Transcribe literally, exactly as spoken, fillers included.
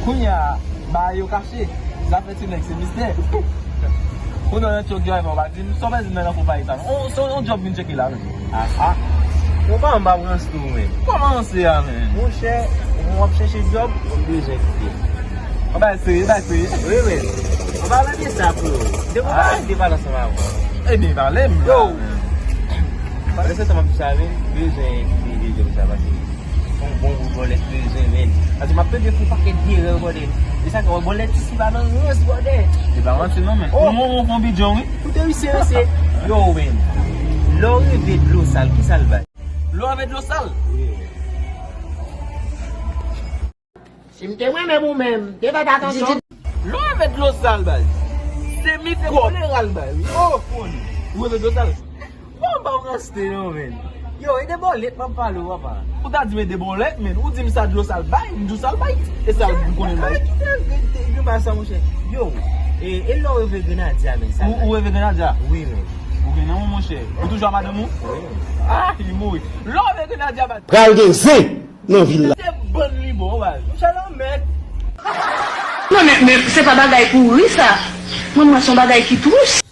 Kounye a, bagay yo kache. Zafè ti nèg se mistè. Kounye a, yon tchok yo, pa di m, sa w pa di m nan konpayi sa. On, se yon djòb vin tcheke la, men. Ah, ah. Ou pa anba ranse tou, men. Kòman ranse a, men? Monchè, w ap chèche djòb, ou bezwen kite. An bay serye, bay serye. Wi, men. Ou pa renmen sa, freo. Depi w pa renmen pale ansanm avè m. Ebyen, pale m. Yo. Pandan se tan m ap di sa, men, bezwen kite djòb sa, pase. Yon bon bout vòlè k bezwen, men. Paske m ap plede fè yon pakèt erè, brother. E sa k fè, wè, vòlè ti si pa nan rans, brother. E pa manti non, men. Oh! Ou, ou, ou fon bidyon, wi. Ou te wi serye, se. Yo, men. Lè w reve dlo sal, ki sa l bay? Lè w reve dlo sal? Wi. Si m te mwen menm ou menm, m te fè atansyon. Lè w reve dlo sal, baz. Se mikwòb. Kolera l bay, wi. Oh! Ou reve dlo sal. Bon, pa w raste non, men. Yo, e de bòlèt m ap pale w, papa. Ou ta di m e de bòlèt, men. Ou di m sa dlo sal bay, m di w sal bay. E sal m konnen l bay. Kite, kite, kite, kite sa, monchè. Yo, e, e lè w reve Grenadya, men, sa. Ou, ou reve Grenadya? Wi, men. Ou gen nan ou, monchè. Ou toujou a madanm ou? Wi, men. Ah, li mouri. Lè w reve Grenadya, baz. Pral gen zen nan vil la. Se bann li bon, baz. Monchè, lanmèd. Non, men, men, se pa bagay pou ri, sa. Mwen, mwen, se yon bagay ki tris.